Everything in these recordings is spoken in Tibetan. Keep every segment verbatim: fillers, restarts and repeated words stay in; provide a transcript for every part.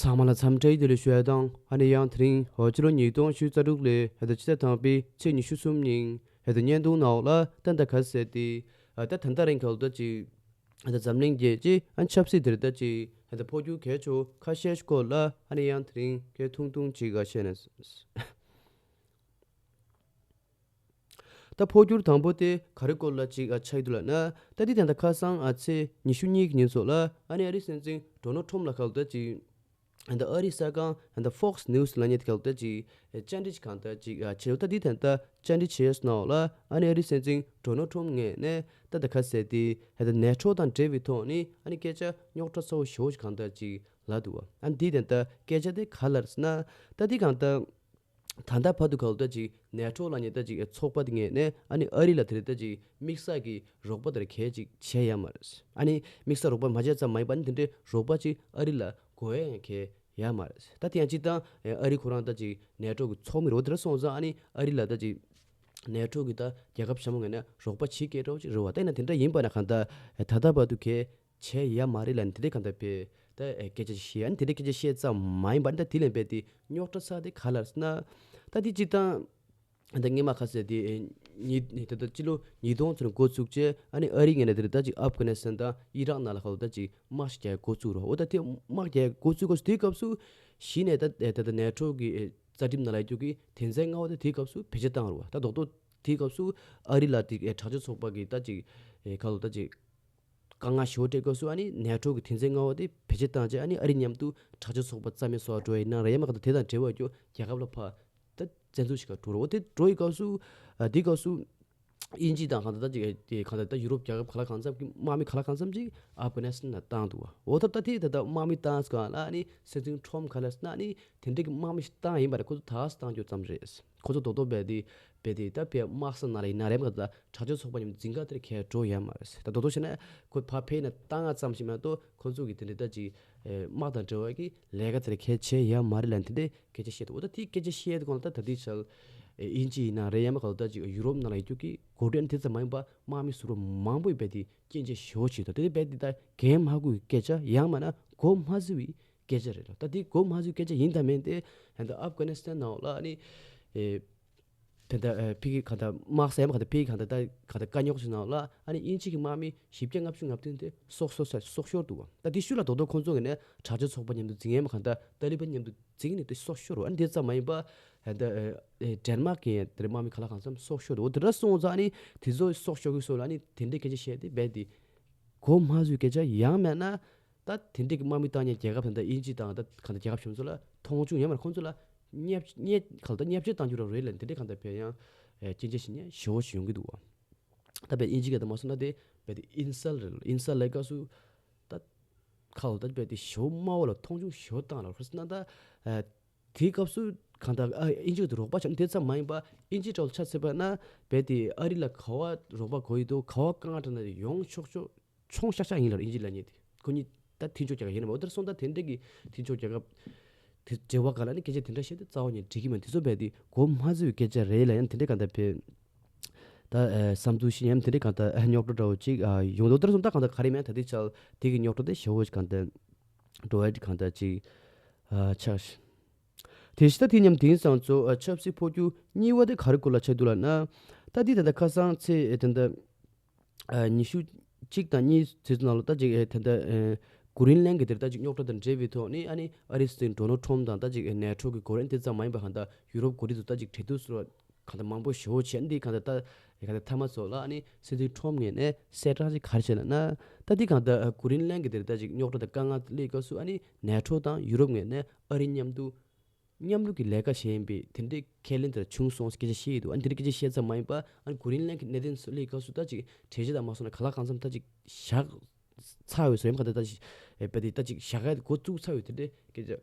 ཚང་མ་ལ་འཚམས་འདྲི་བདེ་ལེགས་ཞུ་ཡ་དང་། ཨ་ནི་ཡང་དེ་རིང་ཧོ་ཕྱི་ལོ་ཉིས་སྟོང་ཉི་ཤུ་རྩ་དྲུག་ལོའི་ཧེ་ད་ཕྱི་ཟླ་དང་པའི་ཚེས་ཉི་ཤུ་གསུམ་ཉིན་ཧེ་ད་བརྙན་ཐུང་ནང་ལ་ད་ད་ག་ཟེར་ཏེ། ཨ་ད་ད་ད་རིང་ག་ལ་ད་ཅིག་ཧེ་ད་འཛམ་གླིང་རྒྱལ་སྤྱི་ཨ་ཆབ་སྲིད་དེར་ད་ཅིག་ཧེ་ད་འཕོ་འགྱུར་གལ་ཆེ་ཁ་ཤས་སྐོར་ལ་ཨ་ནི་ཡང་དེ་རིང་གལ་ཐུང་ཐུང་ཅིག་ག་བཤད་ན། ད་འཕོ་འགྱུར་དང་པོ་དེ་ག་རེ་སྐོར་ལ་ཅིག་ཨ་ཆགས་འདུག་ལབ་ན། ད་འདི་དེ་འདྲ་ཁ་སང་ཨ་ཚེས་ཉི་ཤུ་གཉིས་ཀྱི་ཉིན་སོགས་ལ་ཨ་ནི་ཨ་རིའི་སྲིད་འཛིན་ཌོ་ནལ་ཊམ་ལ་ག་ལ་ད་ཅིག་ཨ་ད་ཨ་རིའི་གསར་ཁང་ཨ་ད་Fox News་ལབ་མཁན་དེ་ག་ལ་ད་ཅིག་ཨ་བཅར་འདྲི་ཅིག་གང་ལྟར་ཅིག་ཨ་བྱས། ད་འདི་དེ་འདྲ་བཅར་འདྲི་བྱས་སོང་ལ་ཨ་ནི་ཨ་རིའི་སྲིད་འཛིན་ཌོ་ནལ་ཊམ་ངོས་ནས་ད་ད་ག་ཟེར་ཏེ་ཨ་ད་ནེ་ཊོ་དང་འབྲེལ་བའི་ཐོག་ནས་ཨ་ནི་སྐད་ཆ་རྙོག་དྲ་ཚ་བོ་ཞེ་པོ་ཅིག་གང་ལྟར་ཅིག་ལབ་འདུག་བ། ཨ་འདི་དེ་འདྲ་སྐད་ཆ་དེ་ག་ལ་རེད་ཟེར་ན། ད་འདི་གང་ལྟར། ད་ལྟ་བར་དུ་ག་ལ་ད་ཅིག་ནེ་ཊོ་ལབ་མཁན་ད་ཅིག་ཚོགས་པ་དེ་ངོས་ནས་ཨ་ནི་ཨ་རི་ལ་དེ་རིང་ད་ཅིག་དམིགས་བསལ་གྱི་རོགས་པ་དེ་འདྲ་གང་ཡང་ཅིག་བྱས་ཡོད་མ་རེད། ཨ་ནི་དམིགས་བསལ་རོགས་པ་མ་བྱས་ཙམ་མ་ཡིན་པ་ནི་དེ་འདྲའི་རོགས་པ་ཅིག་ཨ་རི་ལ་དགོས་ཡ་གང་ཡང་ཡོད་མ་རེད། ད་དེ་ཡང་སྤྱིར་བཏང་ཨ་རི་ཁོ་རང་ད་ཅིག་ནེ་ཊོ་གི་ཚོགས་མི་རེད་པ། དེ་འདྲ་སོང་ཙང་ཨ་ནི་ཨ་རི་ལ་ད་ཅིག་ནེ་ཊོ་གི་ད་རྒྱལ་ཁབ་ཆེན་མོ་ངོས་ནས་རོགས་པ་བྱེད་སྐད་འདྲ་བོ་ཅིག་རེད་པ། ད་ཡིན་ན་དེ་འདྲ་ཡིན་པ་ན་གང་ལྟར་ད་ལྟ་བར་དུ་གང་བྱས་ཡོད་མ་རེད་ལབ་ནས་དེ་འདྲའི་གང་ལྟར་བྱས་ད་ཨེ་སྐད་ཆ་བཤད། ཨ་ནི་དེ་འདྲའི་སྐད་ཆ་བཤད་ཙམ་མ་ཡིན་པར་ད་དེ་ལས་རྦད་དེ་རྙོག་དྲ་ཚ་དེ་ག་ལ་རེད་ཟེར་ན། ད་དེ་སྤྱིར་བཏང་ད་སྔོན་མ་ག་ཟེར་དེ་ཨེ་ཉིས་ད་ལྟ་སྤྱི་ལོ་ཉིས་སྟོང་ཙམ་འགོ་བཙུགས་བྱས། ཨ་ནི་ཨ་རི་ངོས་ནས་དེ་ད་ཅིག་ཨབ་གྷ་ནི་སི་ཐན་དང་ཨི་རག་ནང་ལ་ག་ལ་ད་ཅིག་དམག་ཞིག་རྒྱག་འགོ་བཙུགས་རོགས། འོ་ད་དེ་དམག་རྒྱག་འགོ་བཙུགས་སྐབས་སུ་དེའི་སྐབས་སུ་གཞི་ནས་ད་ཨེ་ད་ལྟ་ནེ་ཊོ་གི་ཨེ་རྩ་ཁྲིམས་ནང་ལ་ཡོད་རྒྱུ་གི་དོན་ཚན་ལྔ་པ་དེ་དེའི་སྐབས་སུ་བེད་སྤྱོད་བཏང་རོགས། ད་རྡོག་རྡོག་དེའི་སྐབས་སུ་ཨ་རི་ལ་དེ་ཨེ་དྲག་སྤྱོད་ཚོགས་པ་གི་ད་ཅིག་ཨེ་ག་ལ་ད་ཅིག་དཀའ་ངལ་ཞེ་པོ་འཕྲད་སྐབས་སུ་ཨ་ནི་ནེ་ཊོ་གི་དོན་ཚན་ལྔ་པ་དེ་བེད་སྤྱོད་བཏང་རྗེས་ཨ་ནི་ཨ་རི་མཉམ་དུ་དྲག་སྤྱོད་ཚོགས་པ་རྩ་མེད་བཟོ་བར་འགྲོ་ཡ་ཡིན་ན་རེད། ཡང་མིན་ན་གང་ལྟར་དེ་དང་འབྲེལ་བ་ཡོད་རྒྱལ་ཁབ་ལ་ཕར་ད་བཙན་འཛུལ་ཞིག་ག་འགྲོ་རོགས། འོ་དེ་འགྲོ་ཡི་སྐབས་སུ་ཨ་དེའི་སྐབས་སུ་དབྱིན་ཇི་དང་གང་ལྟར་ད་ཅིག་ཨེ་གང་ལྟར་ད་ཡུ་རོབ་རྒྱལ་ཁབ་ག་ལ་གང་འཚམ་གྱི་དམག་མི་ག་ལ་གང་འཚམ་ཅིག་ཨབ་གྷ་ནི་སི་ཐན་ལ་བཏང་འདུག་བ། འོ་ད་ད་དེ་ད་ལྟ་དམག་མི་བཏང་སྐབས་ལ་ཨ་ནི་སྲིད་འཛིན་ཊམ་ག་ལ་ཟེར་ན་ཨ་ནི་དེ་འདྲའི་གི་དམག་མི་ཞིག་བཏང་ཡིན་པ་རེད། ཁོ་ཚོ་ད་ག་སེ་བཏང་རྒྱུ་ཙམ་རེད། ཁོ་ཚོ་རྡོག་རྡོག་རྦད་དེ་རྦད་དེ་ད་བས་དམག་ས་ནང་ལ་ཡིན་ན་རེད་མ་གཏོགས་དྲག་སྤྱོད་ཚོགས་པ་མཉམ་འཛིང་ག་དེར་གས་འགྲོ་ཡ་མ་རེད། ད་རྡོག་རྡོག་བྱས་ན་ཁོ་ཕར་ཕེབས་ན་བཏང་ང་ཙམ་ཞིག་མ་གཏོགས་ཁོ་ཚོ་གི་དེ་འདྲའི་ད་ཅིག་ཨེ་དམག་དང་འབྲེལ་བ་གི་ལས་ཀ་དེར་གས་བྱས་ཡ་མ་རེད་ལབ་དེ་འདྲའི་སྐད་ཆ་བཤད་འདུག་འོ་ད་དེའི་སྐད་ཆ་བཤད་དུས་གོང་ལ་ད་ད་ལྟའི་ཆར་ཨེ་དབྱིན་ཇི་ཡིན་ན་རེད། ཡ་མ་གཏོགས་ད་ཅིག་ཡུ་རོབ་ནང་ལ་ཡོད་རྒྱུ་གི་འགོ་ཁྲིད་དེ་ཙམ་མ་ཡིན་པ་དམག་མི་ཟུར་པ་མང་པོས་རྦད་དེ་སྐྱོན་བརྗོད་ཞེ་པོ་བྱས་འདུག་དེ་རྦད་དེ་ད་གས་མ་གོ་གི་སྐད་ཆ་ཡང་མིན་ན་གོ་མ་ཚོད་པའི་སྐད་ཆ་རེད་ལ། ད་དེ་གོ་མ་ཚོད་སྐད་ཆ་ཡིན་དང་མིན་དེ་ད་ལྟ་ཨབ་གྷ་ནི་སི་ཐན་ནང་ལ་ཨ་ནི་ཨེ་ད་ལྟ་ཨེ་ཕ་གི་གང་ལྟར་དམག་ས་ཡ་མ་གང་ལྟར་ཕ་གི་གང་ལྟར་ད་གང་ལྟར་དཀའ་རྙོག་ཅིག་ནང་ལ་ཨ་ནི་དབྱིན་ཇི་གི་དམག་མི་བཞི་བརྒྱ་ལྔ་བཅུ་ང་བདུན་དེ་སྲོག་སྲོག་སྲོག་སྲོག་ཤོར་འདུག་བ། ད་དེ་ཤུལ་ལ་རྡོག་རྡོག་ཁོང་ཚོ་ངོས་ནས་དྲག་སྤྱོད་ཚོགས་པ་མཉམ་དུ་འཛིང་ཡས་མ་གང་ལྟར་ཏཱ་ལི་བན་མཉམ་དུ་འཛིང་ནས་དེ་སྲོག་ཤོར་བ། ཨ་ནི་དེ་ཙམ་མ་ཡིན་པ་ད་ལྟ་ཨེ་ཨེ་ཌེན་མཱག་གི་དེ་དམག་མི་ག་ལ་གང་འཚམ་སྲོག་ཤོར་འདུག་འོ་དེ་འདྲ་སོང་ཙང་ཨ་ནི་དེ་ཚོ་སྲོག་ཤོར་གི་སོགས་ལ་ཨ་ནི་དེ་འདྲའི་སྐད་ཆ་བཤད་དེ་རྦད་དེ་གོ་མ་ཚོད་སྐད་ཆ་ཡང་མིན་ན། ད་དེ་འདྲའི་གི་དམག་མི་བཏང་མཁན་རྒྱལ་ཁབ་ད་ལྟ་དབྱིན་ཇི་དང་ད་གང་ལྟར་རྒྱལ་ཁབ་གཞན་ཚོ་ལ་མཐོང་ཆུང་ཡོད་མ་རེད། ཁོང་ཚོ་ལ་བརྙས་བརྙས་གང་ལྟར་བརྙས་བཅོས་བཏང་རྒྱུ་རང་རེད་ལབ་དེ་འདྲའི་གང་ལྟར་བས་ཡང་ཨེ་སྐྱོན་བརྗོད་བྱེད་མཁན་ཞེ་པོ་ཞིག་ཡོང་གི་འདུག་བ། ད་བས་དབྱིན་ཇི་ག་ད་མ་སོང་ན་དེ་བས་དེ་ཨིན་སལ་རེད་ལ། ཨིན་སལ་ལབ་སྐབས་སུ་ད་ཁ་ལ་ད་བས་དེ་ཞེ་པོ་དམའ་བོ་ལ་མཐོང་ཆུང་ཞེ་པོ་བཏང་ལ། ཁོ་སོང་ན་ད་ཨེ་དེའི་སྐབས་སུ་གང་ལྟར་ཨ་དབྱིན་ཇི་ག་ད་རོགས་པ་བྱས་ན་དེ་ཙམ་མ་ཡིན་པ་དབྱིན་ཇི་འདྲ་བོ་ཆ་བཞག་པ་ན་བས་དེ་ཨ་རི་ལ་ག་པར་རོགས་པ་དགོས་ཡོད་དོ་ག་པར་དཀའ་ངལ་འཕྲད་ན་ཡོང་ཆོག་ཆོག་ཆུང་ཤག་ཤག་ཡིན་ལ། དབྱིན་ཇི་ལབ་མཁན་དེ་ཁོ་གཉིས་ད་མཐུན་ཕྱོགས་རྒྱལ་ཁབ་ཡིན་ནམ། འོ་དེར་སོང་ད་དེ་འདྲ་གི་མཐུན་ཕྱོགས་རྒྱལ་ཁབ་དེ་འབྲེལ་བ་ག་ལ་ནི་སྐད་ཆ་དེ་འདྲ་བཤད་དེ་རྩ་བ་ནས་འགྲིག་གི་མེད། དེ་ཚོ་རྦད་དེ་གོ་མ་ཚོད་སྐད་ཆ་རེད་ལ། ཡང་དེ་འདྲ་གང་ལྟར་བས་ད་ཨ་བསམ་ཚུལ་ཤེས་ཉམས་དེ་འདྲ་གང་ལྟར་ཨ་རྙོག་དྲ་འདྲ་བོ་ཅིག་ཨ་ཡོང་འདུག་དེར་སོང་ད་གང་ལྟར་ག་རེ་མེད། ད་དེ་ཆ་དེ་གི་རྙོག་དྲ་དེ་ཞེ་པོ་ཅིག་གང་ལྟར་འགྲོ་བ་གང་ལྟར་ཅིག་ཨ་ཆགས་ཤག་དེ་བཞིན་ད་དེ་མཉམ་དེང་སང་ཚོ་ཨ་ཆབ་སྲིད་འཕོ་འགྱུར་གཉིས་པ་དེ་ག་རེ་སྐོར་ལ་ཆགས་འདུག་ལབ་ན། ད་དེ་ད་ལྟ་ཁ་སང་ཚེས་ཨེ་ད་ལྟ་ཨ་ཉི་ཤུ་གཅིག་དང་གཉིས་ཚེས་ནང་ལ་ད་ཅིག་ཨེ་ད་ལྟ་ཨེ་གུ་རིན་ལན་གྱི་དེར་ད་ཅིག་རྙོག་དྲ་དང་འབྲེལ་བའི་ཐོག་ནས་ཨ་ནི་ཨ་རིའི་སྲིད་འཛིན་ཌོ་ནལ་ཊམ་དང་ད་ཅིག་ཨེ་ནེ་ཊོ་གི་འགོ་དཔོན་དེ་ཙམ་མ་ཡིན་པ་གང་ལྟར་ཡུ་རོབ་འགོ་ཁྲིད་ཚོ་ད་ཅིག་གྲོས་བསྡུར་སོགས་གང་ལྟར་མང་པོ་ཞེ་པོ་བྱས། འདི་གང་ལྟར་ད་གང་ལྟར་མཐའ་མ་ཚོ་ལ་ཨ་ནི་སྲིད་འཛིན་ཊམ་ངོས་ནས་གསལ་བསྒྲགས་ཅིག་ག་རེ་བྱས་ལབ་ན། ད་འདི་གང་ལྟར་ཨ་གུ་རིན་ལན་གྱི་དེར་ད་ཅིག་རྙོག་དྲ་དང་དཀའ་ངལ་སླེབས་སྐབས་སུ་ཨ་ནི་ནེ་ཊོ་དང་ཡུ་རོབ་ངོས་ནས་ཨ་རི་མཉམ་དུ་མཉམ་རུབ་ཀྱི་ལས་ཀ་བྱས་ཡིན་པའི་དེ་འདྲའི་ཁས་ལེན་དེ་འདྲ་བྱུང་སོང་ཟེར་སྐད་ཆ་བཤད་ཡོད་འདུག་ཨ་ནི་དེ་འདྲའི་སྐད་ཆ་བཤད་ཙམ་མ་ཡིན་པ་ཨ་ནི་གུ་རིན་ལན་གྱི་གནད་དོན་སུ་སླེབས་སྐབས་སུ་ད་ཅིག་གྲོས་ཆོད་དང་མ་སོང་ན་ག་ལ་གང་འཚམ་ད་ཅིག་བཞག་ཚར་བའི་བཟོ་ཡིན་པ་ག་ད་ད་ཅིག་ཨེ་བ་དེ་ད་ཅིག་བཞག་ཡ་འགོ་བཙུགས་ཚར་བའི་དེ་འདྲའི་སྐད་ཆ་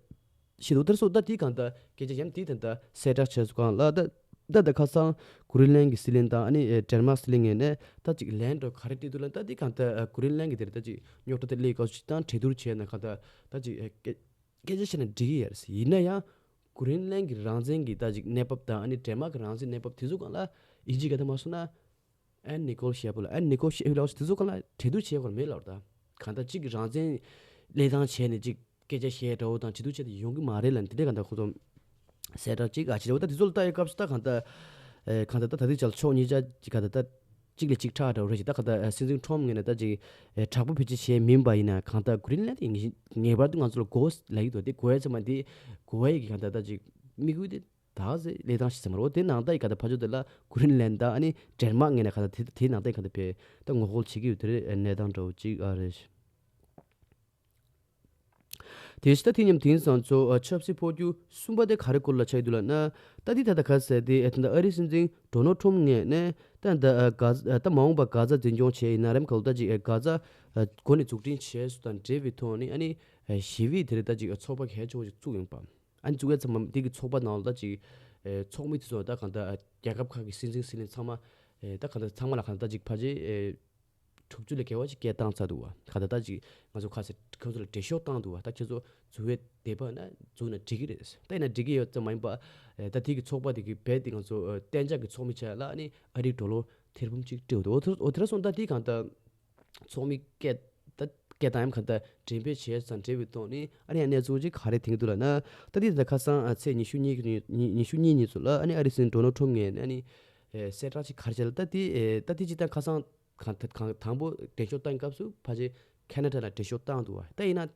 བཤད་འདུག་དེར་སོང་ད་དེ་གང་ལྟར་སྐད་ཆ་ཡང་དེ་ད་ལྟ་གསལ་བསྒྲགས་བྱས་སོང་གང་ལ་ད་ད་ད་ཁ་སང་གུ་རིན་ལན་གྱི་སྲིད་བློན་དང་ཨ་ནི་ཨེ་ཌེན་མཱག་སྲིད་བློན་ངོས་ནས་ད་ཅིག་ལན་འདྲ་ག་རེ་སྤྲད་འདུག་ལབ་ན། ད་དེ་གང་ལྟར་ཨ་གུ་རིན་ལན་གྱི་དེར་ད་ཅིག་རྙོག་དྲ་དེ་སླེབས་སྐབས་སུ་ཅིག་དང་གྲོས་བསྡུར་བྱས་ན་གང་ལྟར་ད་ཅིག་ཨེ་སྐད་སྐད་ཆ་བཤད་ན་འགྲིག་གི་ཡོད་རེད། ཡིན་ན་ཡང་གུ་རིན་ལན་གྱི་རང་བཙན་གྱི་ད་ཅིག་གནས་བབ་དང་ཨ་ནི་ཌེན་མཱག་གི་རང་བཙན་གནས་བབ་དེ་ཚོ་སྒང་ལ་དབྱིན་ཇི་སྐད་ཐོག་མ་སོང་ན་ཨན་ནི་གོ་ཤི་ཨེ་བལ་ལབ་ཡ་དེ་ཚོ་སྒང་ལ་གྲོས་བསྡུར་བྱེད་དགོས་མེད་ལབ་རེད། ད་གང་ལྟར་གཅིག་གི་རང་བཙན་བློས་བཏང་བྱས་ནས་གཅིག་ སྐད་ཆ་བཤད་འདྲ་བོ་དང་བྱེད་དུ་བྱེད་དུ་ཡོང་གི་མ་རེད་ལབ་ནས་དེ་འདྲའི་གང་ལྟར་ཁོ་ཚོ་གསལ་བསྒྲགས་ཅིག་ཨ་བྱེད་འདྲ་བོ། ད་དེ་ཚོ་ལ་ལྟ་ཡི་སྐབས་སུ་ད་གང་ལྟར་ཨེ་གང་ལྟར་ད་ད་ལྟའི་ཆར་ཕྱོགས་གཉིས་ཆ་གང་ལྟར་ད་གཅིག་ལ་གཅིག་ཁྲག་འདྲ་བོ་རེད་ཅིག་ད་གང་ལྟར་ཨ་སྲིད་འཛིན་ཁྲོམ་ངོས་ནས་ད་ཅིག་ཨེ་དྲག་པོ་བེད་སྤྱོད་བྱས་མིན་པ་ཡིན་ན་གང་ལྟར་གྷི་རིན་ལན་དེ་ངེས་ངེས་པར་དུ་ང་ཚོ་ལ་དགོས་ལབ་ཀྱི་འདུག་དེ་དགོས་ཡ་ཚང་མ་དེ་དགོས་ཡ་གི་གང་ལྟར་ད་ཅིག་དམིགས་ཡུལ་དེ། ད་གཟོད་ལས་སྟངས་ཤིག་ཟེར་མ་རེད། འོ་དེ་ནང་ལྟ་ཡི་ག་ད་ཕ་ཆོས་དེ་ལ་ཀུ་རིན་ལན་ད་ཨ་ནི་ཌེན་མཱག་ངོས་ནས་ག་ད་དེ་དེ་ནང་ལྟ་ཡི་ག་ད་བས་ད་ངོ་རྒོལ་བྱེད་ཀྱི་ཡོད། དེ་རེད་གནས་སྟངས་འདྲ་བོ་ཅིག་ཨ་རེད། དེ་ཕྱི་ད་དེ་མཉམ་དེང་སང་ཚོ་ཨ་ཆབ་སྲིད་འཕོ་འགྱུར་གསུམ་པ་དེ་ག་རེ་སྐོར་ལ་ཆགས་ཡོད་འདུག་ལབ་ན། ད་དེ་ད་ད་ག་ཟེར་དེ་ཨེ་ད་ད་ཨ་རིའི་སྲིད་འཛིན་ཌོ་ནལ་ཊམ་ངོས་ནས་ད་ད་ཨ་གྷ་ད་མ་འོངས་པ་གྷ་ཛ་འཛིན་སྐྱོང་བྱས་ཡིན་ན་རེམ་ག་ལ་ད་ཅིག་ཨེ་གྷ་ཛ་ཨ་འགོ་ནས་འཛུགས་སྐྲུན་བྱས་སུ་དང་འབྲེལ་བའི་ཐོག་ནས་ཨ་ནི་ཨེ་ཞི་བའི་དེ་རེད་ད་ཅིག་ཨེ་ཚོགས་པ་གལ་ཆེ་བོ་ཞིག་བཙུགས་ཡོང་པ། ཨ་ནི་བཙུགས་ཡས་ཚང་མ་འདི་གི་ཚོགས་པ་ནང་ལ་ད་ཅིག་ཨེ་ཚོགས་མི་དེ་ཚོ་ད་གང་ལྟར་རྒྱལ་ཁབ་ཁག་གི་སྲིད་འཛིན་སྲིད་བློན་ཚང་མ་ཨེ་ད་གང་ལྟར་ཚང་མ་ལ་གང་ལྟར་ད་ཅིག་ཕལ་ཆེར་ཨེ་དྲུག་ཅུ་ལས་བརྒལ་བ་ཅིག་སྐད་བཏང་ཚར་འདུག་བ། གང་ལྟར་ད་ཅིག་ང་ཚོ་ཁ་སེ་ཁོ་ཚོ་ལ་འགྲེལ་བཤད་བཏང་འདུག་བ། ད་ཁྱེད་ཚོ་འཛུལ་བའི་འདོད་པ་ན་འཛུལ་ན་འགྲིག་གི་རེད། ད་ཡིན་ན་འགྲིག་གི་ཡོད་ཙམ་མ་ཡིན་པ་ཨེ་ད་དེ་གི་ཚོགས་པ་དེ་གི་རྦད་དེ་ང་ཚོ་ཨེ་གཏན་འཇགས་ཀྱི་ཚོགས་མི་བྱས་ལ་ཨ་ནི་ཨ་རིའི་ཌོ་ལར་ཐེར་འབུམ་ཅིག་སྤྲད་འདུག་འོ་ཐེར་འོ་ཐེར་སོང་ད་དེ་གང་ལྟར། ཚོགས་མི་སྐད་ད་སྐད་དང་ཡང་ག་ད་འགྲེམས་སྤེལ་བྱས་ཙང་འབྲེལ་བའི་ཐོག་ནས་ཨ་ནི་ཡང་གནས་ཚུལ་ཅིག་ག་རེ་ཐོན་གྱི་འདུག་ལབ་ན། ད་ལྟའི་ད་ཁ་སང་ཨ་ཚེས་ཉི་ཤུ་གཉིས་ཀྱི་ཉི་ཉི་ཉི་ཤུ་གཉིས་ཉིན་ཚོ་ལ་ཨ་ནི་ཨ་རི་སྲིད་འཛིན་ཌོ་ནལ་ཊམ་ངོས་ནས་ཨ་ནི་ཨེ་གསལ་བསྒྲགས་ཅིག་ག་རེ་བྱས་ལ། ད་ལྟའི་ཨེ་ད་ལྟའི་སྤྱིར་བཏང་ཁ་སང་གང་ད་གང་དང་པོ་འགྲེལ་བཤད་བཏང་སྐབས་སུ་ཕལ་ཆེར་ཁེ་ན་ཌ་ལ་འགྲེལ་བཤད་བཏང་འདུག་བ། ད་ཡིན་ན་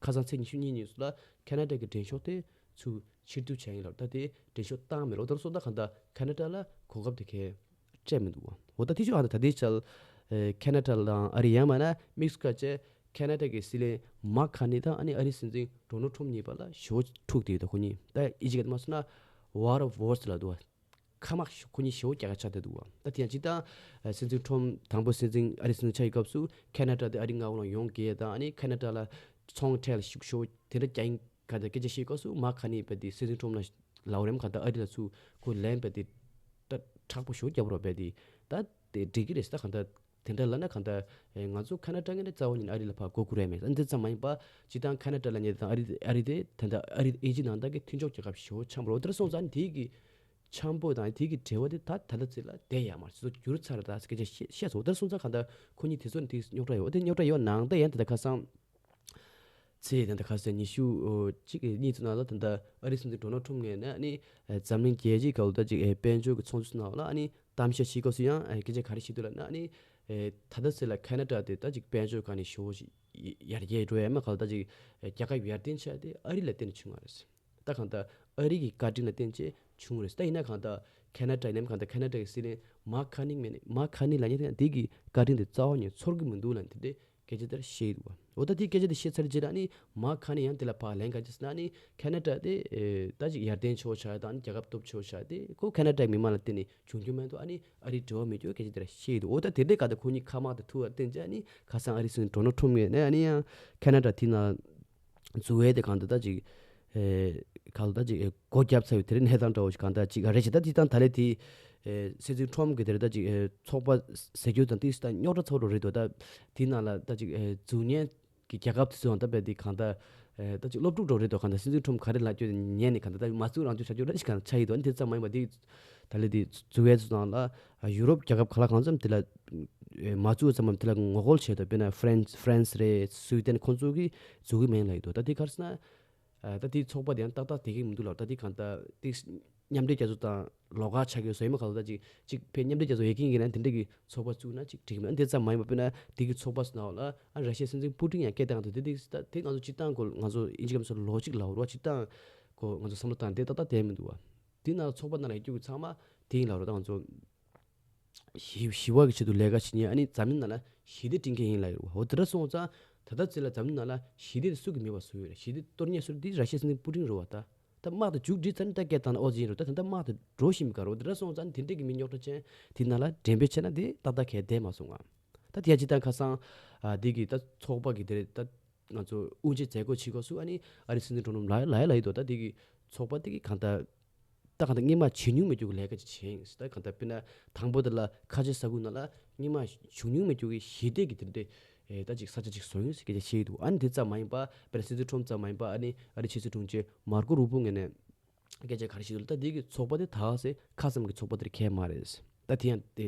ཁ་སང་ཚེས་ཉི་ཤུ་གཉིས་ཉིན་ཚོ་ལ་ཁེ་ན་ཌ་གི་འགྲེལ་བཤད་དེ་ཚུར་ཕྱིར་བསྡུ་བྱས་ཡིན་ལབ། ད་དེ་འགྲེལ་བཤད་བཏང་མེད་ལོ། དེར་སོང་ད་གང་ད་ཁེ་ན་ཌ་ལ་གོ་སྐབས་དེ་གས་སྤྲད་མི་འདུག་བ། འོ་ད་དེ་ཆོ་ཨ་ད་ད་དེ་ཆལ་ཨེ་ཁེ་ན་ཌ་དང་ཨ་རི་ཡང་མ་ན་མེག་སི་ཀོ་བཅས་ཁེ་ན་ཌ་གི་སྲིད་བློན་མཱག་ཁ་ནི་དང་ཨ་ནི་ཨ་རིའི་སྲིད་འཛིན་ཌོ་ནལ་ཊམ་གཉིས་བར་ལ་ཞི་བ་འཁྲུག་བསྡད་ཡོད། ད་ཁོ་གཉིས་ད་ཨི་ཇི་ག་དེ་མ་སོང་ན་War of Words ལབ་འདུག་བ། ཁ་མ་ཁོ་གཉིས་ཞི་བ་རྒྱག་ག་ཆགས་བསྡད་འདུག་བ། ད་དེ་ཡང་སྤྱིར་བཏང་སྲིད་འཛིན་ཊམ་དང་པོ་སྲིད་འཛིན་ཨ་རིའི་སྲིད་འཛིན་ཆགས་ཡོད་སྐབས་སུ་ཁེ་ན་ཌ་དེ་ཨ་རིའི་མངའ་འོག་ལ་ཡོང་གི་དང་ཨ་ནི་ཁེ་ན་ཌ་ལ་ཚོང་ཁྲལ་ཞིག་ཞུ་དེ་འདྲ་རྒྱག་ག་ད་སྐད་ཆ་བཤད་སྐབས་སུ་མཱག་ཁ་ནི་བས་དེ་སྲིད་འཛིན་ཊམ་ལ་ལའོ་རེམ་ག་ད་ཨ་རི་ལ་ཚུར་ཁོ་ལན་བས་དེ་ད་དྲག་པོ་ཞེ་པོ་རྒྱབ་རོགས་བས་དེ་ད་དེ་འགྲིག་གི་རེད་ཟེར། ད་ག་ད་དེ་འདྲ་ལབ་ན་ག་ད་ཨེ་ང་ཚོ་ཁེ་ན་ཌ་ངོས་ནས་རྩ་བ་ཉིད་ནས་ཨ་རི་ལ་ཕར་མགོ་སྒུར་ཡ་མེད། ཨ་འདི་ཙམ་མ་ཡིན་པ་སྤྱིར་བཏང་ཁེ་ན་ཌ་ལབ་མཁན་དང་ཨ་རི་ཨ་རི་དེ་ད་ད་ཨ་རི་ཨེ་ཇི་ནང་ད་གི་མཐུན་ཕྱོགས་རྒྱལ་ཁབ་ཞེ་པོ་ཆགས་རོགས། དེ་འདྲ་སོང་ཙང་ནི་དེ་གི་འཆམ་པོ་དང་དེ་གི་འབྲེལ་བ་དེ་ད་ད་ལྟ་ཚེ་ལ་བསྡད་ཡ་མ་རེད། ཚེ་ཚོ་འགྱུར་ཚར་ད་སྐད་ཆ་བཤད་བཤད་སོང་། དེར་སོང་ཙང་གང་ལྟར་ཁོ་གཉིས་དེ་ཚོ་ནི་དེ་རྙོག་དྲ་ཡོད། དེ་རྙོག་དྲ་ཡོད་ནང་ད་ཡན་དེ་ད་ཁ་སང་ཚེ་དེ་ད་ཁ་སང་ཉི་ཤུ་གཅིག་གི་གཉིས་ཚོ་ནང་ལ་ད་ལྟ་ཨ་རིའི་སྲིད་འཛིན་ཌོ་ནལ་ཊམ་ངོས་ནས་ནི་འཛམ་གླིང་རྒྱལ་སྤྱིའི་སྐབས་ལ་ད་ཅིག་དཔལ་འབྱོར་གྱི་ཚོགས་འདུ་ཚོ་ནང་ལ་ནི་གཏམ་བཤད་བྱེད་སྐབས་སུ་ཡང་སྐད་ཆ་ག་རེ་བཤད་འདུག་ལབ་ན་ནི། ད་ལྟ་ཚེ་ལ་ཁེ་ན་ཌ་དེ་ད་ཅིག་དཔལ་འབྱོར་སྒང་ནས་ཞེ་པོ་ཞིག་ཡར་རྒྱས་འགྲོ་ཡ་མ་ག་ལ་ད་ཅིག་རྒྱལ་ཁབ་ཡར་ཐོན་ཆགས་དེ་ཨ་རི་ལ་བརྟེན་ནས་བྱུང་བ་རེད། ད་གང་ལྟར་ཨ་རི་གི་བཀའ་དྲིན་ལ་བརྟེན་བྱས་བྱུང་བ་རེད། ད་ཡིན་ན་གང་ལྟར་ཁེ་ན་ཌ་ཡིན་ནམ་གང་ལྟར་ཁེ་ན་ཌ་གི་སྲིད་བློན་མཱག་ཁ་ནི་མེད་ནི་མཱག་ཁ་ནི་ལབ་མཁན་དེ་ཡང་དེ་གི་བཀའ་དྲིན་དེ་རྩ་བ་ནས་ཚོར་གི་མི་འདུག་ལབ་དེ་འདྲའི་སྐད་ཆ་དེ་བཤད་འདུག་བ། འོ་ད་དེ་སྐད་ཆ་དེ་བཤད་ཚར་རྗེས་ལ་ནི་མཱག་ཁ་ནི་ཡང་དེ་ལ་ཕར་ལན་ག་ཅི་ཟེར་ན་ནི་ཁེ་ན་ཌ་དེ་ཨེ་ད་ཅིག་ཡར་ཐོན་ཆོག་ཆགས་དང་རྒྱལ་ཁབ་སྟོབས་ཆོག་ཆགས་དེ་ཁོ་ཁེ་ན་ཌ་མི་མང་ལ་བརྟེན་ནས་བྱུང་རྒྱུ་མ་གཏོགས་ཨ་ནི་ཨ་རིའི་འབྲེལ་བ་མེད་རྒྱུ་སྐད་ཆ་དེ་ར་བཤད་འདུག་འོ་ད་དེ་འདྲའི་ག་ད་ཁོ་གཉིས་ཁ་མང་དུ་ཐུག་པར་བརྟེན་བྱས་ནི་ཁ་སང་ཨ་རིའི་སྲིད་འཛིན་ཌོ་ནལ་ཊམ་ངོས་ནས་ཨ་ནི་ཡང་ཁེ་ན་ཌ་དེ་ནང་འཛུལ་བའི་དེ་གང་ལྟར་ད་ཅིག་ཨེ་ག་ལ་ད་ཅིག་ཨེ་སྒོ་བརྒྱབ་ཚར་བའི་དེ་རིང་གནས་སྟངས་འདྲ་བོ་ཞིག་གང་ལྟར་ཅིག་ཨ་རེད་ཅེས་ད་དེ་དང་ད་ལས་དེ་ཨེ་སྲིད་འཛིན་ཊམ་གི་དེ་རེད་ད་ཅིག་ཨེ་ཚོགས་པ་ཟེར་རྒྱུ་དང་ཏིས་ད་རྙོག་དྲ་ཚ་བོ་རེད་འདུག་ད་དེ་ནང་ལ་ད་ཅིག་ཨེ་འཛུལ་མཁན་གྱི་རྒྱལ་ཁབ་དེ་ཚོ་ཡང་ད་དཔེ་དེ་གང་ལྟར་ཨེ་ད་ཅིག་སློབ་ཕྲུག་འདྲ་བོ་རེད་འདུག་གང་ལྟར་སྲིད་འཛིན་ཊམ་ག་རེ་ལབ་རྒྱུ་ཉན་ནས་གང་ལྟར་ད་མ་བཙུགས་རང་བཙུགས་བྱ་རྒྱུ་འདྲ་ཞིག་གང་ལྟར་ཆགས་ཡོད་འདུག་ཨ་ནི་དེ་ཙམ་མ་ཡིན་པ་དེ་ད་ལས་དེ་འཛུལ་བའི་ཚོ་ནང་ལ་ཨ་ཡུ་རོབ་རྒྱལ་ཁབ་ག་ལ་གང་འཚམ་དེ་ལ་ཨེ་མ་བཙུགས་ཙམ་མམ་དེ་ལ་ངོ་རྒོལ་བྱས་འདུག་དཔེར་ན་ཧྥ་རན་ཧྥ་རན་སི་རེད་སུའི་ཏན་ཁོང་ཚོ་གིས་འཛུལ་གི་མེད་ལབ་ཡོད་འདུག་ད་དེ་ག་རེ་ཟེར་ན། ཨ་ད་དེའི་ཚོགས་པ་དེ་ཡང་ཏག་ཏག་བསྡད་ཀྱི་མི་འདུག་ལབ། ད་དེ་གང་ལྟར་ཏིག་མཉམ་འབྲེལ་རྒྱལ་ཚོགས་དང་ལོགས་ཀ་ཆགས་ཀྱི་ཡོད་ཟེར་མ་ག་ལ་ད་ཅིག་ཅིག་ཕེ་མཉམ་འབྲེལ་རྒྱལ་ཚོགས་ཡོད་མཁན་གྱི་ནང་དེ་འདྲ་གི་ཚོགས་པ་བཙུགས་ན་ཅིག་འགྲིག་གི་མེད། ཨ་དེ་ཙམ་མ་ཡིན་པ་དཔེར་ན་དེ་གི་ཚོགས་པ་ཟེར་ན་ལ་ཨ་ར་ཤི་ཡའི་སྲིད་འཛིན་པུ་ཏིན་ཡང་སྐད་བཏང་འདུག་དེ་དེ་ད་དེ་ང་ཚོ་སྤྱིར་བཏང་གོ་ང་ཚོ་ཨིན་ཇི་སྐད་མ་སོགས་ལོ་ཅིག་ལབ་རོགས་སྤྱིར་བཏང་གོ་ང་ཚོ་བསམ་བློ་བཏང་དེ་ཏག་ཏག་བསྡད་མི་འདུག་བ། དེ་ནང་ཚོགས་པ་ནང་ལ་ཡོད་རྒྱུ་གི་ཚང་མ་དེ་ཡིན་ལབ་རོགས་ད་ང་ཚོ། ཞི་ཞི་བ་གི་ཆེད་དུ་ལས་ཀ་བྱེད་མཁན་ཨ་ནི་འཛམ་གླིང་ནང་ལ་ཞི་བདེ་སྤྲིན་མཁན་ཡིན་ལབ་ཡོད་རེད་བ། འོ་དེ་འདྲ་སོང་ཙང་ད་ལྟ་ཚེ་ལ་འཛམ་གླིང་ནང་ལ་ཞི་བདེ་དེ་སུ་གིས་མེད་པ་བཟོ་ཡོད་རེད། ཞི་བདེ་གཏོར་མཁན་སུ་རེད། འདི་ར་ཤི་ཡའི་སྲིད་འཛིན་པུ་ཏིན་རེད་བ། ད་ད་དམག་དེ་མཇུག་སྒྲིལ་ཚར་ནས་ད་སྐད་བཏང་ན་ཨོ་ཙི་ཡིན་རེད། ད་ད་ལྟ་དམག་དེ་འགྲོ་བཞིན་པའི་སྐབས་རེད། འོ་དེ་འདྲ་སོང་ཙང་དེ་འདྲས་ཀྱི་མི་རྙོག་དྲ་ཅན་དེ་ནང་ལ་འགྲེམས་སྤེལ་བྱས་ན་དེ་ཏག་ཏག་གས་བསྡད་མ་སོང་ང་། ད་དེ་ཡང་སྤྱིར་བཏང་ཁ་སང་ཨ་འདི་གི་ད་ཚོགས་པ་གི་དེ་རེད་ད། ང་ཚོ་དབུ་འབྱེད་མཛད་སྒོ་བྱེད་སྐབས་སུ་ཨ་ནི་ཨ་རིའི་སྲིད་འཛིན་ཌོ་ནལ་ཊམ་ལ་ལ་ཡ་ལ་ཡི་དོ་ད་དེ་གི་ཚོགས་པ་དེ་གི་གང་ལྟར་ད་གང་ལྟར་སྔོན་མ་བྱེད་མྱོང་མེད་རྒྱུ་གི་ལས་ཀ་ཅིག་བྱས་ཡིན་ཟེར། ད་གང་ལྟར་དཔེར་ན་དང་པོ་དེ་ལ་ཁ་ཆེ་ས་ཁུལ་ནང་ལ་སྔོན་མ་བྱུང་མྱོང་མེད་རྒྱུ་གི་ཞི་བདེ་གི་དེ་འདྲའི་ཨེ་ད་ཅིག་ས་ཆ་ཅིག་བཟོ་ཡིན་ཟེར་སྐད་ཆ་བཤད་ཡི་འདུག་ཨ་ནི་དེ་ཙམ་མ་ཡིན་པ་དཔེར་ན་སྲིད་འཛིན་ཊམ་ཙམ་མ་ཡིན་པ་ཨ་ནི་ཨ་རིའི་ཕྱི་སྲིད་དྲུང་ཆེ་མར་ཀོ་རུ་པོ་ངོས་ནས་སྐད་ཆ་ག་རེ་བཤད་འདུག་ད་དེ་གི་ཚོགས་པ་དེ་ད་ག་ཟེ་ཁ་ཙམ་གི་ཚོགས་པ་དེར་ཁེལ་མ་རེད། ད་དེ་ཡང་དེ་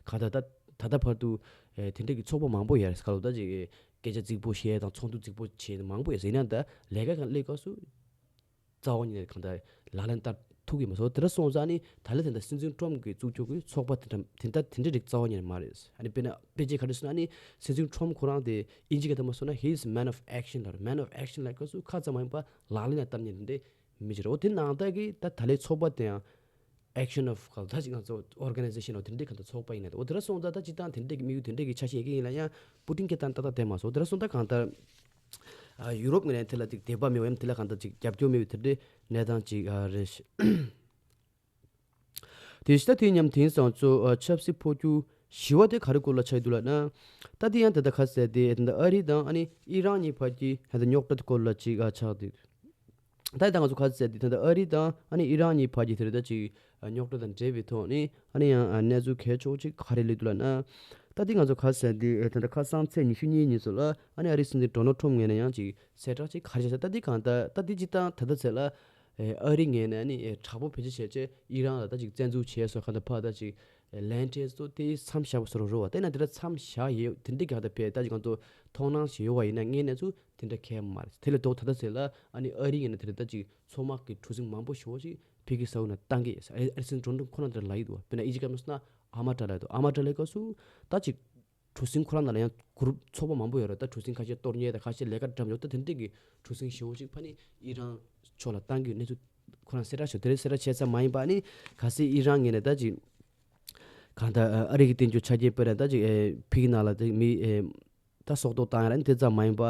ག་ད་ད་ ད་ལྟ་བར་དུ་ཨེ་དེ་འདྲ་གི་ཚོགས་པ་མང་པོ་ཡོད་རེད། ག་ལ་ད་ཅིག་སྐད་ཆ་རྫིག་པོ་བཤད་དང་ཚོགས་འདུ་རྫིག་པོ་བྱས་མང་པོ་ཡོད་ཟེར་ན། ད་ལས་ཀ་གང་སླེབས་སྐབས་སུ་རྩ་བ་ཉིད་ནས་གང་ལྟར་ལག་ལེན་བསྟར་ཐུབ་ཀྱི་མ་སོང་། དེ་འདྲ་སོང་ཙང་ནི་ད་ལན་དེ་འདྲ་སྲིད་འཛིན་ཊམ་གྱིས་བཙུགས་ཆོག་གི་ཚོགས་པ་དེ་འདྲ་དེ་འདྲ་དེ་འདྲ་རིགས་རྩ་བ་ཉིད་ནས་མ་རེད། ཨ་ནི་དཔེར་ན་དཔེ་ཆ་ག་རེ་ཟེར་ན། ཨ་ནི་སྲིད་འཛིན་ཊམ་ཁོ་རང་དེ་ཨིན་ཇི་སྐད་ཐོག་མ་སོང་ན། He is man of action ལབ་རེད། Man of action ལབ་སྐབས་སུ་ཁ་ཙམ་མ་ཡིན་པ་ལག་ལེན་ལ་བསྟར་མཁན་དེ་འདྲའི་མི་ཅིག་རེད། འོ་དེ་ནང་ལྟར་གྱི་ད་ད་ལན་ཚོགས་པ་དེ་ཡང་action of ག་ད་ཅིག་ང་ཚོ་organization ལ་དེ་འདྲའི་གང་ལྟར་ཚོགས་པ་ཡིན་ན། འོ་དེ་འདྲ་སོང་ཙང་ད་སྤྱིར་བཏང་དེ་འདྲའི་གི་དམིགས་ཡུལ་དེ་འདྲའི་གི་ཆ་ཤས་ཡིན་ན་ཡང་པུ་ཏིན་སྐད་བཏང་ཏག་ཏག་བསྡད་མ་སོང་། འོ་དེ་འདྲ་སོང་ཙང་གང་ལྟར་ཨ་ཡུ་རོབ་ངོས་ནས་དེ་ལ་ཅིག་དད་པ་མེད་པ་ཡང་དེ་ལ་གང་ལྟར་ཅིག་རྒྱབ་སྐྱོར་མེད་པའི་དེ་འདྲའི་གནས་སྟངས་ཅིག་ཨ་རེད། དེ་བཞིན་ད་དེ་མཉམ་དེང་སང་ཚོ་ཨ་ཆབ་སྲིད་འཕོ་འགྱུར་ཞི་བ་དེ་ག་རེ་སྐོར་ལ་ཆགས་འདུག་ལབ་ན། ད་དེ་ཡང་ད་ལྟ་ག་ཟེར་དེ་ད་ལྟ་ཨ་རི་དང་ཨ་ནི་ཨི་རན་གཉིས་བར་གྱི་ད་ལྟ་རྙོག་དྲ་དེ་སྐོར་ལ་ཅིག་ཨ་ཆགས་འདུག་ད་ད་ང་ཚོ་ག་ཟེར་དེ་ད་ལྟ་ཨ་རི་དང་ཨ་ནི་ཨི་རན་གཉིས་བར་གྱི་དེ་རེད། ད་ཅིག་རྙོག་དྲ་དང་འབྲེལ་བའི་ཐོག་ནས་ཨ་ནི་ཡང་གནས་ཚུལ་གལ་ཆེ་བོ་ཅིག་ག་རེ་སླེབས་འདུག་ལབ་ན། ད་དེ་ང་ཚོ་ག་ཟེར་དེ་ད་ལྟ་ཁ་སང་ཚེས་ཉི་ཤུ་གཉིས་ཉིན་ཚོ་ལ་ཨ་ནི་ཨ་རིའི་སྲིད་འཛིན་ཌོ་ནལ་ཊམ་ངོས་ནས་ཡང་ཅིག་གསལ་བསྒྲགས་ཅིག་ག་རེ་བྱས། ད་དེ་གང་ལྟར་ད་དེ་སྤྱིར་བཏང་ད་ལྟ་ཚེ་ལ་ཨ་རི་ངོས་ནས་ཨ་ནི་དྲག་པོ་བེད་སྤྱོད་བྱས་བྱས་ཨི་རན་ལ་ད་ཅིག་བཙན་འཛུལ་བྱས་སོགས་གང་ལྟར་ཕར་ད་ཅིག་ལན་སྤྲད་སོ་དེ་མཚམས་བཞག་པ་བཟོ་འདྲ་རེད་བ། དེ་ན་དེ་འདྲ་མཚམས་བཞག་ཡོད་དེ་འདྲ་གང་ལྟར་བས་ད་ཅིག་ང་ཚོ་མཐོང་སྣང་ཞིག་ཡོད་བ་ཡིན་ན་ངའི་གནས་ཚུལ་དེ་འདྲ་གང་ཡང་མ་རེད། དེ་ལས་ལྡོག་ད་ལྟ་ཚེ་ལ་ཨ་ནི་ཨ་རི་ངོས་ནས་དེ་འདྲ་ད་ཅིག་མཚོ་དམག་གི་གྲུ་གཟིངས་མང་པོ་ཞེ་པོ་ཅིག་ཕ་གི་ས་འོག་ནས་བཏང་གི་ཡོད། ཨ་རི་སྲིད་འཛིན་ཌོ་ནལ་ཊམ་ཁོ་རང་དེ་འདྲ་ལབ་ཀྱི་འདུག་བ། དཔེར་ན་ཨི་ཇི་སྐད་མ་སོང་ན་ཨ་མ་ཊ་ལབ་སྐབས་སུ་ད་ཅིག་གྲུ་གཟིངས་ཁོ་རང་ནང་ལ་ཡང་གུ་རུབ་ཚོགས་པ་མང་པོ་ཡོད་རེད། ད་གྲུ་གཟིངས་ཁ་ཤས་གཏོར་མཁན་དང་ཁ་ཤས་ལས་ཀ་འགྲམ་འཇོག་ད་དེ་འདྲས་ཀྱི་གྲུ་གཟིངས་ཞེ་པོ་ཅིག་ཕ་ནི་ཨི་རན་ཕྱོགས་ལ་བཏང་གི་ཡོད་གནས་ཚུལ་ཁོ་རང་གསལ་བསྒྲགས་བྱས། དེ་རིང་གསལ་བསྒྲགས་བྱས་ཙམ་མ་ཡིན་པ་ནི་གལ་སྲིད་ཨི་རན་ངོས་ནས་ད་ཅིག་གང་ལྟར་ཨ་རི་གི་དེ་འདྲ་ཆ་རྐྱེན་དཔེར་ན་ད་ཅིག་ཨེ་ཕ་གི་ནང་ལ་ད་མི་ཨེ་ད་སྲོག་ཐོག་བཏང་ཡ་ར་ནི་དེ་ཙམ་མ་ཡིན་པ།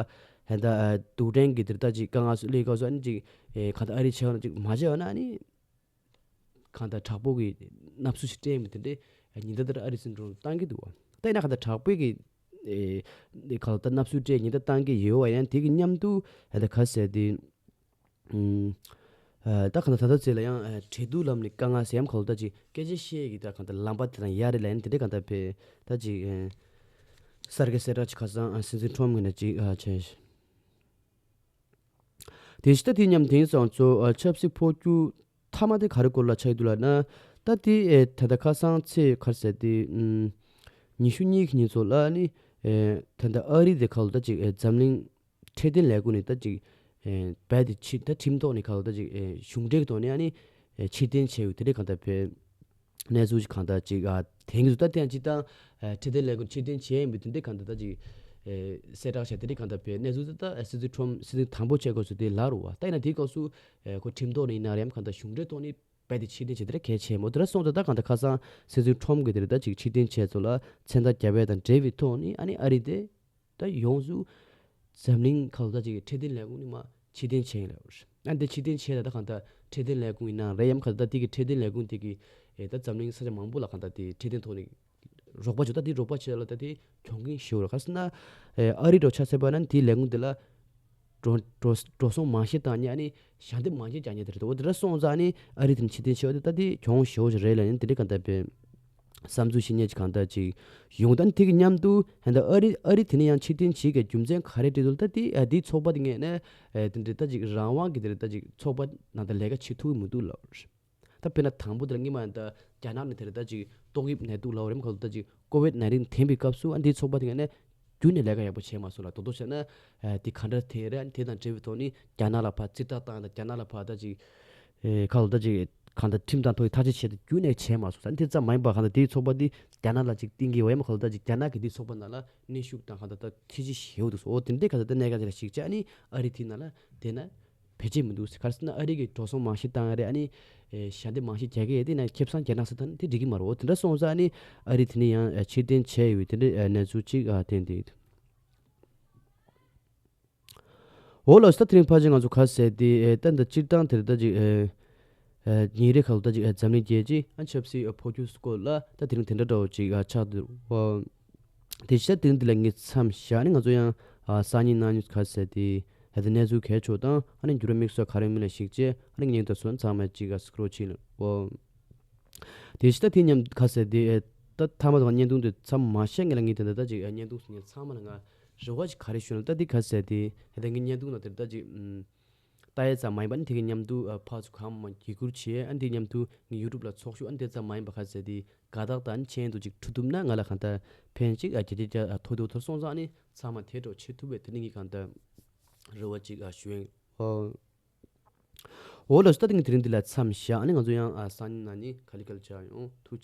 ཧན་ད་ཨ་རྡུལ་ཕྲན་གྱི་དེར་ད་ཅིག་དཀའ་ངལ་སླེབས་སྐབས་སུ་ཨ་ནི་ཅིག་ཨེ་གང་ལྟར་ཨ་རི་ཆེ་བ་ན་ཅིག་མ་བྱས་པ་ན་ཨ་ནི། གང་ལྟར་དྲག་པོ་གི་མནའ་ཟུར་ཞིག་སྤྲད་མི་དེ་འདྲའི་ཉེན་བརྡ་དེ་ཨ་རི་སྲིད་འཛིན་ཊམ་བཏང་གི་འདུག་བ། ད་ཡིན་ན་གང་ལྟར་དྲག་པོའི་གི་ཨེ་གང་ལྟར་མནའ་ཟུར་སྤྲད་ཉེན་བརྡ་བཏང་གི་ཡོད་བ། ཡང་དེ་གི་མཉམ་དུ་ཨ་ད་ག་ཟེར་དེ་ཨུམ་ཨ་ད་གང་ལྟར་ད་ལྟ་ཚེ་ལ་ཡང་ཨ་འབྲེལ་གཏུག་ལམ་ནས་དཀའ་ངལ་སེལ་ཡམ་གང་ལྟར་ཅིག་སྐད་ཆ་བཤད་ཀྱི་ད་གང་ལྟར་ལམ་པ་དེ་དང་ཡ་རེད་ལ། ཡང་དེ་འདྲའི་གང་ལྟར་བས་ད་ཅིག་ཨ་གསར་གི་གསལ་བསྒྲགས་ཅིག་ཁ་སང་ཨ་སྲིད་འཛིན་ཊམ་ངོས་ནས་ཅིག་ཨ་བྱས། དེ་བཞིན་ད་དེ་མཉམ་དེང་སང་ཚོ་ཨ་ཆབ་སྲིད་འཕོ་འགྱུར་མཐའ་མ་དེ་ག་རེ་སྐོར་ལ་ཆགས་འདུག་ལབ་ན། ད་དེ་ཨེ་ད་ལྟ་ཁ་སང་ཚེས་ག་རེ་ཟེར་དེ་ཨུམ་ཉི་ཤུ་གཉིས་ཀྱི་ཉིན་ཚོ་ལ་ནི་ཨེ་ད་ལྟ་ཨ་རི་དེ་ག་ལ་ད་ཅིག་ཨེ་འཛམ་གླིང་འཕྲོད་བསྟེན་ལས་ཁུངས་ནས་ད་ཅིག་ཨེ་རྦད་དེ་ཕྱིར་ད་ཁྲིམས་ཐོག་ནས་ག་ལ་ད་ཅིག་ཨེ་གཞུང་འབྲེལ་གྱི་ཐོག་ནས་ཨ་ནི་ཨེ་ཕྱིར་འཐེན་བྱས་ཡོད། དེ་འདྲའི་གང་ལྟར་བས། གནས་ཚུལ་ཅིག་གང་ལྟར་ཅིག་ཨ་དེང་གི་ད་ལྟ་ཡང་ཅིག་དང་ཨ་འཕྲོད་བསྟེན་ལས་ཁུངས་ཕྱིར་འཐེན་བྱས་ཡིན་པའི་དེ་འདྲའི་གང་ལྟར་ད་ཅིག་ཨེ་གསལ་བསྒྲགས་བྱས། དེ་འདྲའི་གང་ལྟར་བས་གནས་ཚུལ་ད་ལྟ་སྲིད་འཛིན་ཊམ་སྲིད་འཛིན་དང་པོ་བྱས་སྐབས་སུ་དེ་ལབ་རེད་བ། ད་ཡིན་ན་དེའི་སྐབས་སུ་ཨེ་ཁོ་ཁྲིམས་ཐོག་ནས་ཡིན་ན་རེད་ཡམ་གང་ལྟར་གཞུང་འབྲེལ་ཐོག་ནས་རྦད་དེ་ཕྱིར་འཐེན་བྱས། དེ་འདྲ་གལ་ཆེ་མོད། དེ་འདྲ་སོང་ཙང་ད་གང་ལྟར་ཁ་སང་སྲིད་འཛིན་ཊམ་གིས་དེ་འདྲ་ད་ཅིག་ཕྱིར་འཐེན་བྱས་ཚོ་ལ་མཚན་རྟགས་རྒྱབ་ཡས་དང་འབྲེལ་བའི་ཐོག་ནས་ཨ་ནི་ཨ་རི་དེ་ད་ཡོངས་སུ་འཛམ་གླིང་ཁག་ལ་ད་ཅིག་འཕྲོད་བསྟེན་ལས་ཁུངས་ནས་མར་ཕྱིར་འཐེན་བྱས་ཡིན་ལབ་རེད། ཨ་འདི་ཕྱིར་འཐེན་བྱས་ད་ད་གང་ལྟར་འཕྲོད་བསྟེན་ལས་ཁུངས་ཡིན་ན་རེད་ཡམ་གང་ལྟར་དེ་གི་འཕྲོད་བསྟེན་ལས་ཁུངས་དེ་གི་ཨེ་ད་འཛམ་གླིང་ས་ཆ་མང་པོ་ལ་གང་ལྟར་དེ་འཕྲོད་བསྟེན་ཐོག་ནས་རོགས་པ་བྱེད། ད་དེ་རོགས་པ་བྱེད་ལ་ད་དེ་གྱོང་གུན་ཞེ་པོ་རེད། ག་ཟེར་ན་ཨེ་ཨ་རི་འདྲ་ཆ་བཞག་པ་ན་དེའི་ལས་ཁུངས་དེ་ལ་འགྲོ་འགྲོ་འགྲོ་སོང་མང་ཤོས་བཏང་མཁན་ཨ་ནི་ཞལ་འདེབས་མང་ཤོས་རྒྱག་མཁན་དེ་རེད། འོ་དེ་འདྲ་སོང་ཙང་ཨ་ནི་ཨ་རི་དེ་ནས་ཕྱིར་འཐེན་བྱས་པ་དེ་ད་དེ་གྱོང་ཞེ་པོ་ཞིག་རེད་ལབ་ནས་དེ་འདྲའི་གང་ལྟར་བས། བསམ་ཚུལ་བཤད་མཁན་ཅིག་གང་ལྟར་ཅིག་ཡོང་། ད་ནི་དེ་གི་མཉམ་དུ་ཧན་ད་ཨ་རི་ཨ་རི་དེ་ནས་ཡང་ཕྱིར་འཐེན་བྱེད་ཀྱི་རྒྱུ་མཚན་ག་རེ་འདྲི་འདུག་ད་དེ་ཨ་དེའི་ཚོགས་པ་དེ་ངོས་ནས་ཨ་དེ་འདྲའི་ད་ཅིག་རང་དབང་གི་དེ་རེད། ད་ཅིག་ཚོགས་པ་ནང་ད་ལས་ཀ་བྱེད་ཐུབ་ཀྱི་མི་འདུག་ལབ་རེད། ད་དཔེར་ན་དང་པོ་དེ་ལ་སྔོན་མ་ཡང་ད་རྒྱ་ནག་ནས་དེ་རེད་ད་ཅིག་ཏོག་དབྱིབས་ནད་དུག་ལབ་རེད་མ་ག་ལ་ད་ཅིག་ཀོ་ཝིད་ནའིན་ཊིན་ཐོན་པའི་སྐབས་སུ་ཨ་དེའི་ཚོགས་པ་དེ་ངོས་ནས་རྒྱུན་ནས་ལས་ཀ་ཡག་པོ་བྱས་མ་སོང་ལ། དོ་དོ་བྱས་ན་ཨ་དེ་ག་འདྲ་དེ་རེད། ཨ་དེ་དང་འབྲེལ་བའི་ཐོག་ནས་རྒྱ་ནག་ལ་ཕར་རྩིས་རྟགས་བཏང་ཡ་དང་རྒྱ་ནག་ལ་ཕར་ད་ཅིག་ཨེ་ག་ལ་ད་ཅིག་གང་ལྟར་ཁྲིམས་དང་ཐོག་ནས་ཐག་གཅོད་བྱས་ཏེ་རྒྱུན་ནས་བྱས་མ་སོང་ས། དེ་ཙམ་མ་ཡིན་པར་གང་ལྟར་དེའི་ཚོགས་པ་འདི་རྒྱ་ནག་ལ་ཅིག་བསྟུན་གྱི་ཡོད་ཡ་མ་ག་ལ་ད་ཅིག་རྒྱ་ནག་གི་དེའི་ཚོགས་པ་ནང་ལ་གནོན་ཤུགས་དང་གང་ལྟར་ད་ཐེ་ཇུས་ཞེ་པོ་འདུག་སོ། འོ་དེ་འདྲའི་གང་ལྟར་ད་གནད་འགག་ཅིག་ལ་གཞིགས་བྱས་ཨ་ནི་ཨ་རི་དེའི་ནང་ལ་དེ་ན་བེད་སྤྱད་མི་འདུག་ཟེར། ག་རེ་ཟེར་ན་ཨ་རི་གིས་འགྲོ་སོང་མང་ཤོས་བཏང་ཡ་རེད། ཨ་ནི་ཨེ་ཞལ་འདེབས་མང་ཤོས་རྒྱག་གི་ཡོད། དེ་ན་ཁེ་བཟང་རྒྱ་ནག་ཟེར་ད་ནི་དེ་འགྲིག་གི་མ་རེད། འོ་དེ་འདྲ་སོང་ཙང་ཨ་ནི་ཨ་རི་དེ་ནས་ཡང་ཨེ་ཕྱིར་འཐེན་བྱས་ཡོད་དེ་འདྲའི་ཨེ་གནས་ཚུལ་ཅིག་ཨ་བསྟན་ཏེ་ཡོད། འོ་ལགས་སོ། ད་དེ་རིང་ཕལ་ཆེར་ང་ཚོ་ག་རེ་ཟེར་དེ་ཨེ་ད་འདི་སྤྱིར་བཏང་དེར་ད་ཅིག་ཨེ་ཨེ་ཉིན་རེ་ཁ་ལ་ད་ཅིག་ཨེ་འཛམ་གླིང་རྒྱལ་སྤྱི་ཨ་ཆབ་སྲིད་ཨེ་འཕོ་འགྱུར་སྐོར་ལ་ད་དེ་རིང་དེ་འདྲ་འདྲ་བོ་ཅིག་ཨ་ཆགས་འདུག་ཨོ། དེ་བཞིན་དེ་རིང་འདི་ལ་ངས་མཚམས་བཞག་ནས་ང་ཚོ་ཡང་ཨ་སང་ཉིན་གནངས་ཉིན་ག་རེ་ཟེར་དེ་ཨེ་ད་གནས་ཚུལ་གལ་ཆེ་བ་དང་ཨ་ནི་འགྱུར་བ་དམིགས་བསལ་ག་རེ་མིན་ལ་གཞིགས་བྱས་ཨ་ནི་ངས་ད་སོ་ཚང་མ་ཅིག་ཨ་སི་ཀྲོལ་བྱས་ལ་ཨོ། དེ་བཞིན་ད་དེ་མཉམ་ག་ཟེར་དེ་ཨེ་ད་ཐ་མ་དང་བརྙན་ཐུང་དེ་མཚམས་མ་བཞག་ངེས་ལ་ངས་དེ་འདྲ་ད་ཅིག་ཨེ་བརྙན་ཐུང་ངས་ཚང་མ་ལ་ང་རེ་བ་ཅིག་ག་རེ་ཞུ་ན། ད་དེ་ག་ཟེར་དེ་ཨེ་ད་ངས་བརྙན་ཐུང་ནང་དེར་ད་ཅིག་ཨུམ་ ལྟ་ཡས་ཙམ་མ་ཡིན་པ་ནི་དེ་གི་མཉམ་དུ་ཨ་ཕར་ཚུར་གང་མང་བརྒྱུད་བསྐུར་བྱས། ཨ་ནི་དེ་མཉམ་དུ་ངས་ཡུ་ཊུབ་ལ་ཚོགས་ཞུགས། ཨ་ནི་དེ་ཙམ་མ་ཡིན་པ་ག་ཚད་དེ་དགའ་རྟགས་དང་མཆན་དུ་ཅིག་འཕྲོད་ཐུབ་ན་ང་ལ་གང་ལྟར་ཕན་ཅིག་ཨ་བརྒྱ་ཆ་བརྒྱ་ཨ་ཐོབ་ཐུབ་ཐུབ་སོང་ཙང་། ཨ་ནི་ཚང་མ་དེ་འདྲ་བྱེད་ཐུབ་པའི་དེ་ནི་ངས་གང་ལྟར་རེ་བ་ཅིག་ཨ་ཞུ་ཡིན། ཨོ། འོ་ལགས་སོ། ད་དེ་ངས་དེ་རིང་འདི་ལ་མཚམས་བཞག་ཨ་ནི་ང་ཚོ་ཡང་ཨ་སང་ཉིན་གནངས་ཉིན་ག་ལེ་ག་ལེ་བྱ་ཡོང་། ཐུགས་